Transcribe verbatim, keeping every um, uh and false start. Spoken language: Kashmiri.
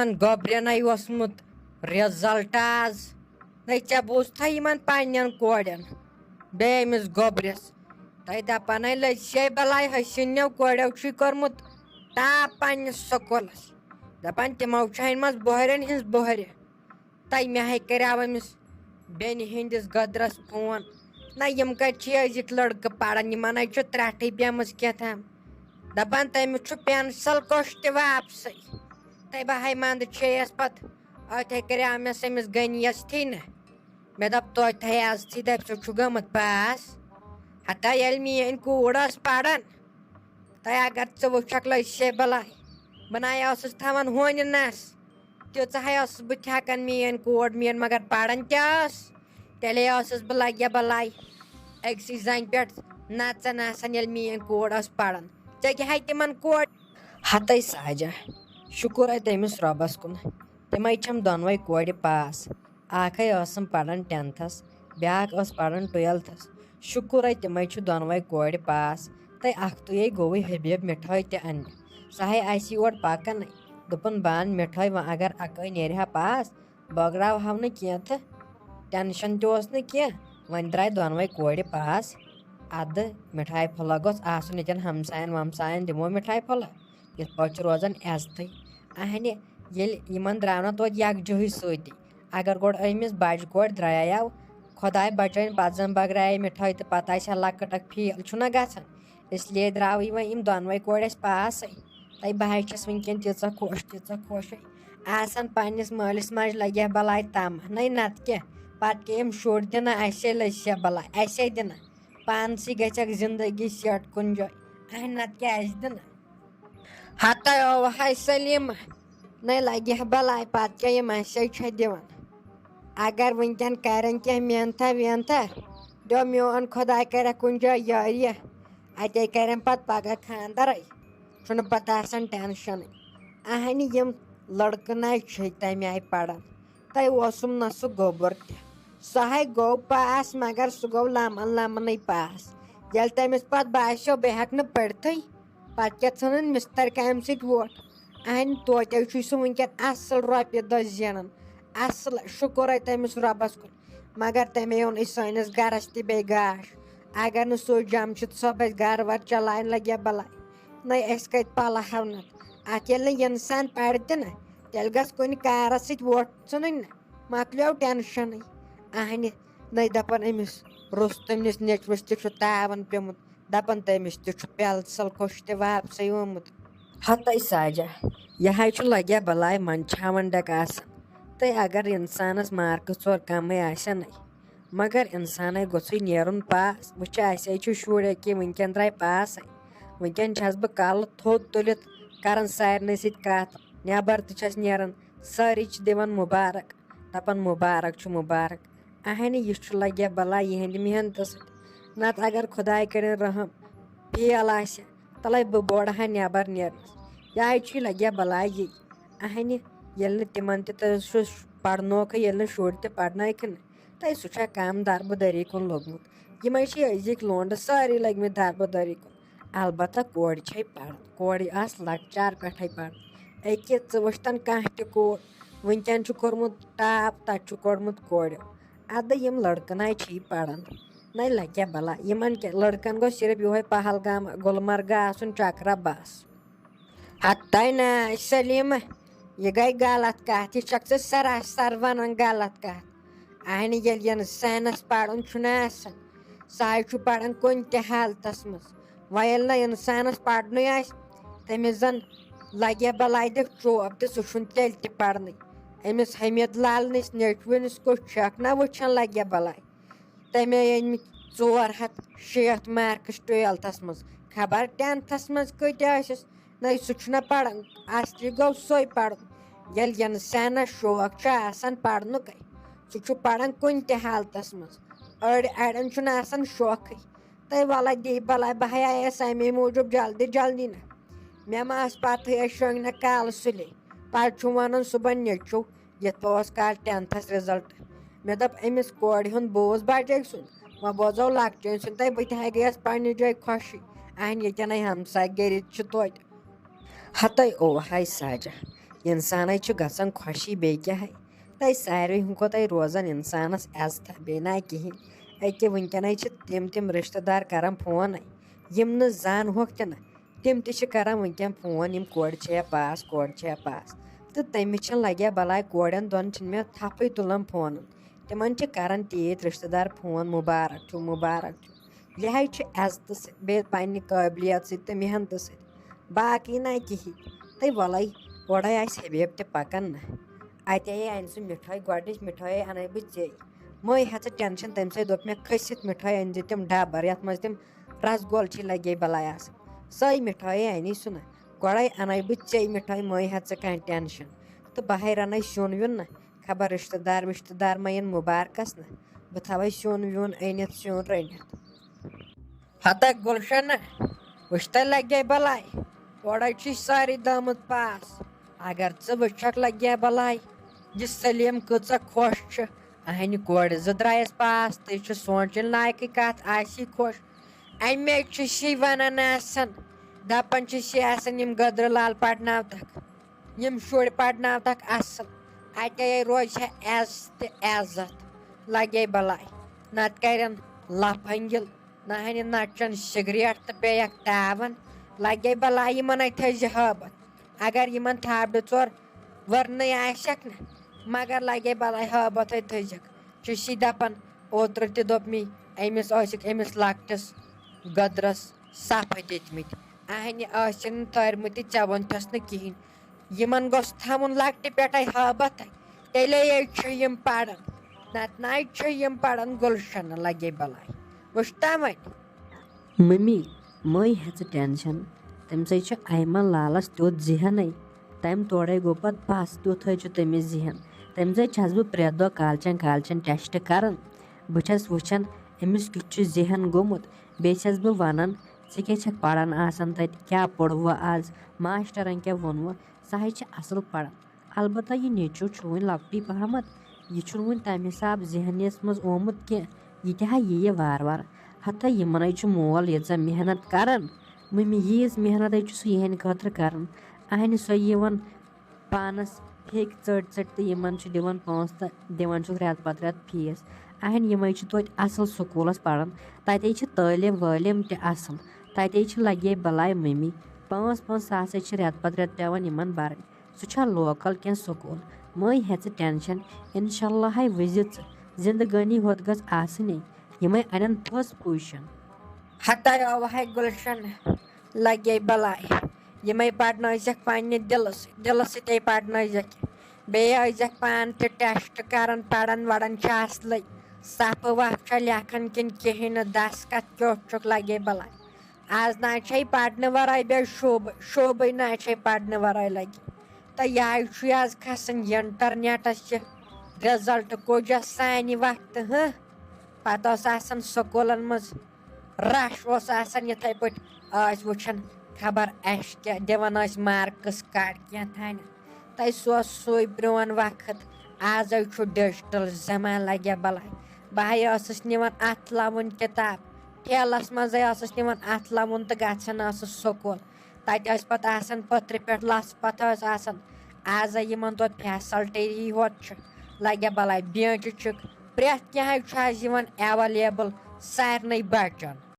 گوٚبرٮ۪نَے اوسمُت result آز۔ نَے ژےٚ بوٗزتھا یِمَن پنٛنٮ۪ن کورٮ۪ن؟ بیٚیہِ أمِس گوٚبرِس۔ تۄہہِ دَپان ہے لٔج سے بَلاے، حسیٖنیو کورٮ۪و چھُے کوٚرمُت top پنٛنِس سکوٗلَس۔ دَپان تِمو چھِ أنۍمَژٕ بۄہرٮ۪ن ہِنٛز بۄہرِ۔ تَمہِ آیہِ کَریو أمِس بیٚنہِ ہِنٛدِس گٔدرَس فون۔ نہ، یِم کَتہِ چھِ أزِکۍ لٔڑکہٕ پَران؟ یِمَن ہے چھُ ترٛٹھٕے پیٚمٕژ کیٛاہ تام۔ دَپان تٔمِس چھُ pencil کوٚش تہِ واپسٕے۔ تَے بہٕ ہے منٛدٕ چھیٚیَس پَتہٕ۔ أتھے کَریو مےٚ سٔمِس غنیَس تھی نہ۔ مےٚ دوٚپ توتہِ ہے اَز تھی دَپہِ سُہ چھُ گوٚمُت پاس۔ ہتا ییٚلہِ میٛٲنۍ کوٗر ٲس پَران، تۄہہِ اگر ژٕ وٕچھکھ لٔج سے بَلاے۔ بہٕ نَے ٲسٕس تھاوان ہونہِ نَس۔ تیٖژاہ ہے ٲسٕس بہٕ تہِ ہٮ۪کان میٛٲنۍ کوٗر میٛٲنۍ مگر پَران تہِ ٲس۔ تیٚلے ٲسٕس بہٕ لَگہِ بَلاے أکسٕے زَنہِ پٮ۪ٹھ نَژان آسان ییٚلہِ میٛٲنۍ کوٗر ٲس پَران۔ ژےٚ کیٛاہ ہے تِمَن کورِ؟ ہَتَے ساجہ، شُکُر ہے تٔمِس رۄبَس کُن۔ تِمَے چھَم دۄنوَے کورِ پاس۔ اَکھ ہے ٲسٕم پَران tenthس، بیٛاکھ ٲس پَران twelfthس۔ شُکُر ہے تِمَے چھِ دۄنوَے کورِ پاس۔ تہٕ اَکھتُے گوٚوُے حبیب مِٹھٲے تہِ اَننہِ۔ سُہ ہے آسی اورٕ پَکَنَے۔ دوٚپُن بہٕ اَنہٕ مِٹھٲے، وۄنۍ اگر اَکٲے نیرِ ہا پاس، بٲگراوہو نہٕ کینٛہہ تہٕ tension تہِ اوس نہٕ کینٛہہ۔ وۄنۍ درٛاے دۄنوَے کورِ پاس۔ اَدٕ مِٹھایہِ پھوٚلہ گوٚژھ آسُن ییٚتٮ۪ن ہمساین ومساین دِمو مِٹھایہِ پھوٚلہ۔ یِتھ پٲٹھۍ چھُ روزان عزتٕے۔ اہنہِ، ییٚلہِ یِمن درٛاو نہ توتہِ یکجہی سۭتی۔ اگر گۄڈٕ أمِس بجہِ کورِ درٛایاو، خۄداے بچٲیِن، پتہٕ زن بٲگرایے مِٹھٲے تہٕ پتہٕ آسہِ ہا لۄکٕٹ اکھ فیل، چھُنہ گژھان؟ اس لیے درٛاوٕے وۄنۍ یِم دۄنوَے کورِ اَسہِ پاسٕے۔ تہٕ بہٕ حظ چھَس وٕنکٮ۪ن تیٖژاہ خۄش، تیٖژاہ خۄش۔ آسان پننِس مٲلِس ماجہِ لگہِ ہا بلاے تمہٕ، نَے نتہٕ کیٛاہ؟ پتہٕ کیٛاہ یِم شُرۍ دِنہ اَسے لٔج سا بلاے، اَسے دِنہ؟ پانسٕے گژھِ اکھ زندگی set کُنہِ جایہِ۔ اہنہِ نتہٕ کیٛاہ اَسہِ دِنہ؟ ہتَے اوٚو ہاے سلیمہ، نَے لگہِ ہا بلاے، پتہٕ کیٛاہ یِم اَسے چھےٚ دِوان؟ اگر وٕنکٮ۪ن کرن کینٛہہ محنتھا وحنتھا، دیو میون خۄداے کرٮ۪کھ کُنہِ جایہِ یٲری، اتے کرن پتہٕ پگاہ خاندرے۔ چھُنہٕ پتہٕ آسان tension۔ اہنہِ یِم لڑکہٕ نَے چھِ تَمہِ آیہِ پران۔ تۄہہِ اوسُم نہ سُہ گوٚبُر تہِ۔ سُہ ہے گوٚو پاس، مگر سُہ گوٚو لمن لمنٕے پاس۔ ییٚلہِ تٔمِس پتہٕ باسیو بہٕ ہٮ۪کہٕ نہٕ پٔرتھٕے، پتہٕ کیٛاہ ژھٕنُن مِستٔرۍ کامہِ سۭتۍ ووٹ؟ اہنہِ توتہِ چھُے سُہ وٕنکٮ۪ن اصل رۄپیہِ دہ زینان۔ اصل، شُکر ہے تٔمِس رۄبس کُن۔ مگر تٔمۍ اوٚن أسۍ سٲنِس گرس تہِ بیٚیہِ گاش۔ اگر نہٕ سُہ جمشید صٲب اَسہِ گرٕ وَرٕ چلاوٕنۍ لگہِ ہا بلاے۔ نَے أسۍ کَتہِ پَلہٕ ہاونَتھ؟ اَتھ ییٚلہِ نہٕ اِنسان پَرِ تہِ نہ، تیٚلہِ گژھِ کُنہِ کارَس سۭتۍ ووٹ ژھٕنٕنۍ نہ۔ مۄکلیو tension۔ اہنہِ، نَے دَپان أمِس رُستُم نِس نیٚچوِس تہِ چھُ تاوَن پیوٚمُت۔ دَپان تٔمِس تہِ چھُ pencil کوٚش تہِ واپسٕے آمُت۔ ہَتَے ساجہ، یہِ ہَے چھُ لَگیا بَلاے منٛدچھاوَن ڈٮ۪کہٕ آسان۔ تہٕ اگر اِنسانَس marks ژور کَمٕے آسَنَے، مگر اِنسانَے گوٚژھُے نیرُن پاس۔ وٕچھ، اَسے چھُ شُر ییٚکیٛاہ وٕنکٮ۪ن درٛاے پاسَے۔ وٕنکٮ۪ن چھَس بہٕ کَلہٕ تھوٚد تُلِتھ کَران سارنٕے سۭتۍ کَتھ۔ نٮ۪بَر تہِ چھَس نیران، سٲری چھِ دِوان مُبارک، دَپان مُبارک چھُ مُبارک۔ اہنہِ، یہِ چھُ لَگیا بَلاے یِہِنٛدِ محنتہٕ سۭتۍ۔ نَتہٕ اگر خۄداے کٔرِن رحم، fail آسہِ، تَلَے بہٕ بوڑٕ ہا نٮ۪بَر نیرنَس۔ یہِ ہَے چھُے لَگیا بَلاے یہِ۔ اہنہِ، ییٚلہِ نہٕ تِمَن تہِ تہٕ سُہ پَرنوکھٕے، ییٚلہِ نہٕ شُرۍ تہِ پَرنٲیکھٕے نہٕ، تہٕ سُہ چھا کَم دَربہٕ دٔری کُن لوٚگمُت؟ یِمَے چھِ أزِکۍ لونٛڈٕ سٲری لٔگمٕتۍ دَربہٕ دٔری کُن۔ البتہ کورِ چھے پَران، کورِ آسہٕ لۄکچار پٮ۪ٹھَے پَران۔ أکیٛاہ ژٕ وٕچھتَن کانٛہہ تہِ کوٗر، وٕنکٮ۪ن چھُ کوٚرمُت top، تَتہِ چھُ کوٚرمُت کورِ۔ اَدٕ یِم لٔڑکہٕ نَے چھی پَران، نَے لَگہِ بَلاے۔ یِمَن کیٛاہ، لٔڑکَن گوٚژھ صرف یِہوٚے پہلگام، گُلمرگہ آسُن چکرا بَس۔ ہتاے نا سلیمہ، یہِ گٔے غلط کتھ، یہِ چھکھ ژٕ سراسر ونان غلط کتھ۔ اہنہِ، ییٚلہِ انسانس پرُن چھُنہٕ آسان، سُہ ہاے چھُ پران کُنہِ تہِ حالتس منٛز۔ وۄنۍ ییٚلہِ نہٕ انسانس پرنُے آسہِ، تٔمِس زن لگہِ بلاے دِکھ چوب تہٕ سُہ چھُنہٕ تیٚلہِ تہِ پرنٕے۔ أمِس حمید لالنِس نیٚچوِنِس کُس چھکھ نا وٕچھان لگہِ بلاے۔ تٔمۍ أنۍ مٕتۍ ژور ہَتھ شیٹھ marks twelfthس منٛز، خبر tenthس منٛز کۭتیٛاہ ٲسِس۔ نَے سُہ چھُنہ پَران، اَصلی گوٚو سُے پَرُن۔ ییٚلہِ اِنسانَس شوق چھُ آسان پَرنُکَے، سُہ چھُ پَران کُنہِ تہِ حالتَس منٛز۔ أڑۍ اَڑٮ۪ن چھُنہٕ آسان شوقٕے۔ تہٕ وَلہٕ دِیہِ بَلاے، بہٕ ہَے آیَس اَمے موٗجوٗب جلدی جلدی نہ۔ مےٚ ما ٲس پَتہٕے، أسۍ شۄنٛگۍ نہ کالہٕ سُلے۔ پَتہٕ چھُ وَنان صُبحن نیٚچوٗ، یِتھ پٲٹھۍ اوس کالہٕ tenthس result۔ مےٚ دوٚپ أمِس کورِ ہُنٛد بوز بَجٲے سُنٛد، وۄنۍ بوزو لۄکچٲنۍ سُنٛد۔ تہٕ بہٕ تہِ ہاے گٔیَس پنٛنہِ جایہِ خۄشٕے۔ اہن ییٚتٮ۪نَے ہمساے گٔرِتھ چھِ توتہِ۔ ہَتَے او ہاے ساجہ، اِنسانَے چھُ گژھان خۄشی، بیٚیہِ کیٛاہ ہے؟ تَے ساروی ہُنٛد کھۄتَے روزان اِنسانَس عزتہ، بیٚیہِ نہ کِہیٖنۍ۔ أکہِ وٕنکٮ۪نَے چھِ تِم تِم رِشتہٕ دار کَران فونَے، یِم نہٕ زانہوکھ تہِ نہٕ، تِم تہِ چھِ کَران وٕنکٮ۪ن فون، یِم کورِ چھےٚ پاس، کورِ چھےٚ پاس۔ تہٕ تٔمِس چھِنہٕ لَگیا بَلاے، کورٮ۪ن دۄن چھِنہٕ مےٚ تھَپھٕے تُلان فونَن۔ تِمَن چھِ کَران تیٖتۍ رِشتہٕ دار فون، مُبارک چھُو، مُبارک چھُو۔ یہِ حظ چھُ عزتہٕ سۭتۍ، بیٚیہِ پنٛنہِ قٲبلیت سۭتۍ تہٕ محنتہٕ سۭتۍ، باقٕے نہ کِہیٖنۍ۔ تہٕ وَلَے، اورَے آسہِ حبیب تہِ پَکان نہ۔ اَتے اَنہِ سُہ مِٹھٲے، گۄڈٕنِچ مِٹھٲے اَنَے بہٕ ژےٚ۔ مٔے ہےٚ ژٕ ٹٮ۪نشَن، تٔمۍ سۭتۍ دوٚپ مےٚ، کھٔسِتھ مِٹھٲے أنۍ زِ تِم ڈَبہٕ، یَتھ منٛز تِم رَسگول چھِ لَگے بَلاے آسان۔ سۄے مِٹھٲے اَنی سُہ نہ۔ گۄڈَے اَنَے بہٕ ژےٚ مِٹھٲے، مٔے ہےٚ ژٕ کانٛہہ ٹٮ۪نشَن۔ تہٕ بہٕ ہے رَنَے سیُن ویُن نہ۔ خبر رِشتہٕ دار وِشتہٕ دار ما یِن مُبارکَس نہ۔ بہٕ تھاوَے سیُن ویُن أنِتھ، سیُن رٔنِتھ۔ ہتا گُلشنہ، وٕچھ تۄہہِ لگے بلاے، اورے چھِ سٲری دٲمٕتۍ پاس۔ اگر ژٕ وٕچھکھ لگے بلاے، یہِ سلیٖم کۭژاہ خۄش چھِ۔ اہنہِ کورِ زٕ درٛایَس پاس، تہٕ یہِ چھُ سونٛچِنۍ لایقٕے کتھ، آسی خۄش۔ اَمے چھِ شی ونان آسان، دپان چھِ شی آسان، یِم گٔدرٕ لال پرناوتکھ، یِم شُرۍ پرناوتکھ اصل، اتے روزِ ہے عزت تہٕ عزت۔ لگے بلاے، نتہٕ کرن لفنگل۔ نہ ہنہِ نہ چٮ۪ن سگریٹ تہٕ بیٚیَکھ تاوَن۔ لگے بلاے یِمن اَتہِ تھٲیزِ ہٲبتھ۔ اگر یِمن تھاپڑٕ ژور ؤرنٕے آسٮ۪کھ نہ، مگر لگے بلاے ہٲبتھے تھٲیزٮ۪کھ۔ چھُ سی دپان، اوترٕ تہِ دوٚپ مے، أمِس ٲسِکھ أمِس لۄکٹِس گٔدرس صفہٕ دِتمٕتۍ۔ اہنہِ ٲسِن تٲرمٕتۍ، ژےٚ ووٚنتھس نہٕ کِہیٖنۍ۔ یِمن گوٚژھ تھاوُن لۄکٹہِ پٮ۪ٹھے ہٲبتھے، تیٚلے چھِ یِم پران، نتہٕ ناے چھِ یِم پران۔ گُلشنہ لگے بلاے، وٕچھتا وۄنۍ۔ ممی، مٔے ہیٚژٕ ٹینشن، تٔمۍ سۭتۍ چھُ ایمن لالس تیُتھ ذہنٕے، تٔمۍ تورے گوٚو پتہٕ پس، تیُتھے چھُ تٔمِس ذہن۔ تٔمۍ سۭتۍ چھس بہٕ پرٛٮ۪تھ دۄہ کالچن کالچن ٹیسٹ کران۔ بہٕ چھس وٕچھان أمِس کیُتھ چھُ ذہن گوٚمُت، بیٚیہِ چھس بہٕ ونان، ژٕ کیٛاہ چھکھ پران آسان تتہِ، کیٛاہ پوٚروٕ آز، ماسٹرن کیٛاہ ووٚنوٕ؟ سُہ ہے چھِ اصل پران۔ البتہ یہِ نیٚچو چھُ وُنہِ لۄکٹُے پہمتھ، یہِ چھُنہٕ وُنہِ تمہِ حساب ذہنیس منٛز آمُت کینٛہہ، یہِ تہِ ہا یِیہِ وارٕ وارٕ۔ ہتہ یِمنے چھُ مول ییٖژاہ محنت کران، مٔمی ییٖژ محنت ہے چھُ سُہ یِہنٛدِ خٲطرٕ کران۔ اہنہِ سۄ یِوان پانس پھیٚکۍ ژٔٹۍ ژٔٹۍ تہٕ یِمن چھُ دِوان پونٛسہٕ تہٕ دِوان چھُکھ رٮ۪تہٕ پتہٕ رٮ۪تہٕ فیس۔ اہنہِ یِمے چھِ توتہِ اصل سکوٗلس پران، تتے چھِ تعلیٖم وٲلیٖم تہِ اصل، تتے چھِ لگے بلاے مٔمی۔ پانٛژھ پانٛژھ ساس ہے چھِ رٮ۪تہٕ پتہٕ رٮ۪تہٕ پٮ۪وان یِمن برٕنۍ۔ سُہ چھا لوکل کینٛہہ سکوٗل؟ مٔے ہیٚژٕ ٹینشن، انشاءاللہ ہے وٕزِ ژٕ۔ زندگٲنی ہوت گٔژھ آسٕنۍ، یِمے انن تھوٚز پُزیشن۔ ہتاے آو ہے گُلشن، لگے بلاے۔ یِمے پرنٲوزٮ۪کھ پننہِ دِلہٕ سۭتۍ، دِلہٕ سۭتے پرنٲوزٮ۪کھ۔ بیٚیہِ ٲسۍزٮ۪کھ پانہٕ تہِ ٹیسٹ کران، پران وران چھِ اصلٕے۔ صفہٕ وفہٕ چھا لیکھان کِنہٕ کِہیٖنۍ نہٕ، دستخط کیُتھ چھُکھ، لگے بلاے۔ آز نہ چھے پرنہٕ ورٲے بیٚیہِ شوبہٕ، شوبٕے نہ چھے پرنہٕ ورٲے لگہِ۔ تہٕ یہِ چھُ آز کھسان انٹرنیٹس چھِ رزلٹ کوٚج سانہِ وقتہٕ، ہہ؟ پتہٕ اوس آسان سکوٗلن منٛز رش اوس آسان یِتھے پٲٹھۍ، ٲسۍ وٕچھان خبر اَسہِ کیٛاہ دِوان ٲسۍ مارکس کارڈ کینٛہہ تانۍ۔ تہٕ سُہ اوس سُے پرٛون وقت۔ آزے چھُ ڈیجیٹل زمانہٕ، لگیا بلاے۔ بہٕ ہے ٲسٕس نِوان اتھٕ لوُن کِتاب، ٹھیلس منٛزے ٲسٕس نِوان اتھٕ لوُن تہٕ گژھان ٲسٕس سکوٗل۔ تتہِ ٲسۍ پتہٕ آسان پٔتھرِ پٮ۪ٹھ لژھ پتھر ٲسۍ آسان۔ آزے یِمن دۄہ فیسلٹی ہوت چھِ، لگیا بلاے، بینچ چھِکھ، پرٛٮ۪تھ کینٛہہ چھُ آز یِوان ایویلیبل سارنٕے بچن۔